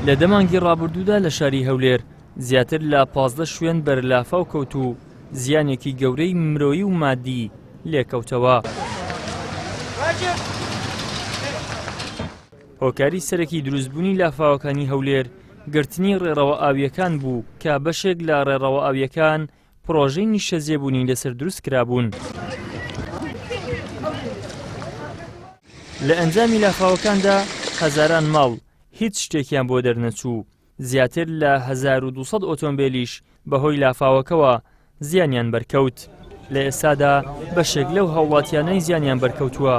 لە دە مانگی ڕابردوودا لە شاری هەولێر زیاتر لە 15 شوێن بەر لافاو کەوت و زیانێکی گەورەی مرۆیی و مادی لێکەوتەوە. هۆکاری سەرەکی دروستبوونی لافاوەکانی هەولێر گرتنی ڕێڕەوە ئاوییەکان بوو کە بەشێک لە ڕێڕەوە ئاوییەکان پڕۆژەی نیشتەجێبوونی لەسەر دروست کرابوون. لە ئەنجامی لافاوەکاندا هەزاران ماڵ هیچ شتێکیان بۆ دەرنەچوو، زیاتر لە 1200 ئۆتۆمبێلیش بەهۆی لافاوەکەوە زیانیان بەرکەوت. لە ئێستادا بەشێک لەو هاوڵاتیانەی زیانیان بەرکەوتووە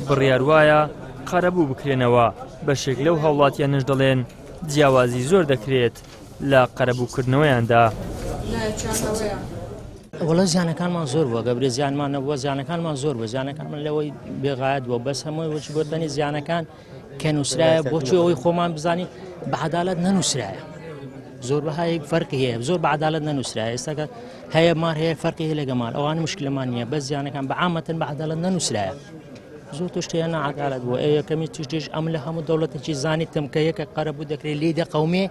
بڕیار وایە قەرەبوو بکرێنەوە، بەشێک لەو هاوڵاتیانەش دەڵێن جیاوازی زۆر دەکرێت لە قەرەبووکردنەوەیاندا. وەڵا زیانەکانمان زۆر بووە گەبرێ زیانمان نەبووە زیانەکانمان زۆر بووە زیانەکانمان لەوەی بێغایەت بووە بەس هەمووی وەچ گوتنی زیانەکان کە نووسرایە بۆچی ئەوەی خۆمان بزانین بە عدالت نەنووسرایە زۆر بەهای فەرقی هەیە زۆر بە عدالت نەنووسرایە ئێستاکە هەیە مار هەیە فەرقی هەیە لەگە مار ئەوان مشکلەمان نییە بەس زیانەکان بە عامەتەن بە عدالت نەنووسرایە زۆر تشتەیە نەعادالت بووە ئەو یەکەمی تشتیش ئەم لە هەموو دەوڵەتێکی زانیتم کە یەکە قەرەبوو دەکرێت لی دەقەومێ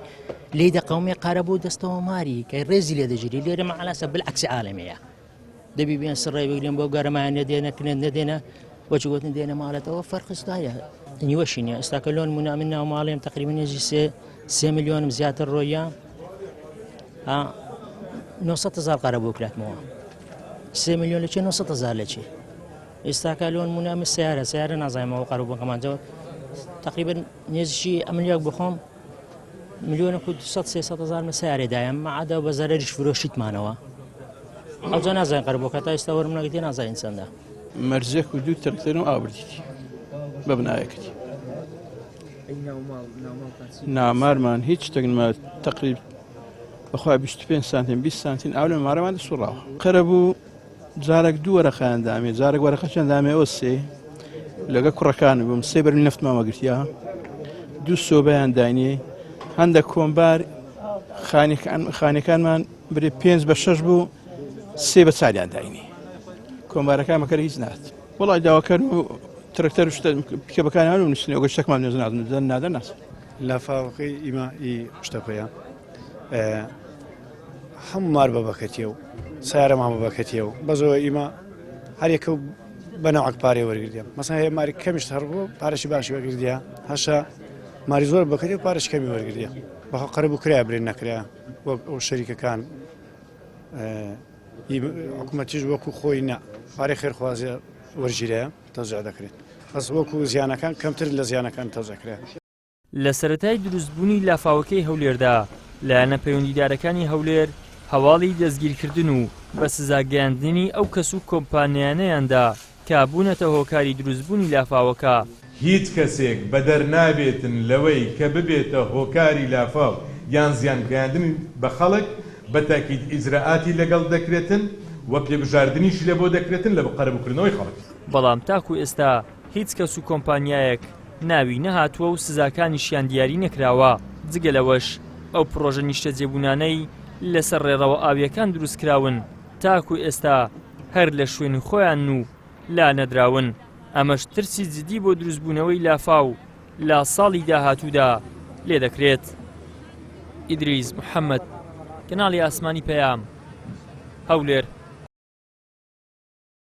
لی دەقەومێ قەرەبوو دەستەوە ماری کە ڕێزی لێ دەژیری لێرە مەعلاسە بالعکس عالەمەیە دەبی بێن سڕێ بگرن بۆ گەرمایان نەدێنە کنێن نەدێنە وەچ گوتن دێنە ماڵێتەوە فەرقستایە نیوەشی نیە ئێستاکە لۆن منە من ناو ماڵێم تقریبا نێزی سێ سێ ملیۆنم زیاتر ڕۆیە 900 هزار قەرەبوو کراتمەوە سێ میلیۆن لە چێ 900 هزار لە چێ ئێستاکە لۆن منە من سیارە سیارە نازانمەوە قەرەبووەکەمانجەوە تقریبا نێزیکی ئەملیاک بخۆم ملیۆنێک و 200 300 هزار من سیارێ دایم مەعادە بە زەرەریش فرۆشیتمانەوە ئەوجا نازانین قەرەبووەکە تا ئێستا وەرم نەگرتێ نازانین چەندە. مەرزێک و دوو تەرکتەرم ئاوردیتی بە بنایەکەتی نامارمان هیچ شتێک نما تقریب بەخوا 25 سانتیم 20 سانتیم ئاو لە مارەمان دەسوڕاوە قەرەبوو جارێک دوو وەرەقەیان دامێ جارێک وەرەقەچیان دامێ ئەوە سێ لەگە کوڕەکان بووم سێ بەرمیل نەفتمان وەگرتیا دوو سۆبەیان داینێ هەندە کۆمبار خانەکانمان برێ پێنج بە شەش بوو سێ بە چاریان داینێ کۆمبارەکان مەکەر هیچ نات وڵی داواکەر و ترەکتەر شتە پیکەبەکان و نووسنەوە شتەکمان نێزنادن نادەن ناس لافاوەکەی ئیمە ئی شتەکەیە هەموو مار بە بەکەتیە و سیارەمان بە بەکەتیە و بەزەوە ئیمە هەرێکە و بە نەوعک پارەی وەرگردیە مەسا هەیە ماری کەمیش هەربوو پارەشی باشی وەرگردیە هەشە ماری زۆر بەکەتی و پارەش کەمی وەرگردیە بەخۆ قەرەبوو کرا برێن نەکرا وەک ئەو شەریکەکان حکوومەتیش وەکو خۆی نا پارەی خێرخوازیە وەرگیرە تەوزیع دەکرێت بەس وەکو زیانەکان کەمتر لە زیانەکان تەوزیع کرا. لە سەرەتای دروستبوونی لافاوەکەی هەولێردا، لایەنە پەیوەندیدارەکانی هەولێر هەواڵی دەستگیرکردن و بە سزاگەیاندنی ئەو کەس و کۆمپانیانەیان دا کە بوونەتە هۆکاری دروستبوونی لافاوەکە. هیچ کەسێک بەدەر نابێتن لەوەی کە ببێتە هۆکاری لافاو یان زیان گەیاندن بە خەڵک، بە تاکید ئیجرائاتی لەگەڵ دەکرێتن و پێبژاردنیشی لەبۆ دەکرێتن لە قەرەبووکردنەوەی خەڵک. بەڵام تاکو ئێستا هیچ کەس و کۆمپانیایەک ناوی نەهاتووە و سزاکانیشیان دیاری نەکراوە، جگە لەوەش ئەو پڕۆژە نیشتەجێبوونانەی لەسەر ڕێڕەوە ئاوییەکان دروستکراون تاکو ئێستا هەر لە شوێنی خۆیانن و لانەدراون، ئەمەش ترسی جدی بۆ دروستبوونەوەی لافاو لە ساڵی داهاتوودا لێدەکرێت. ئیدریس محەمەد، کەناڵی ئاسمانی پەیام، هەولێر.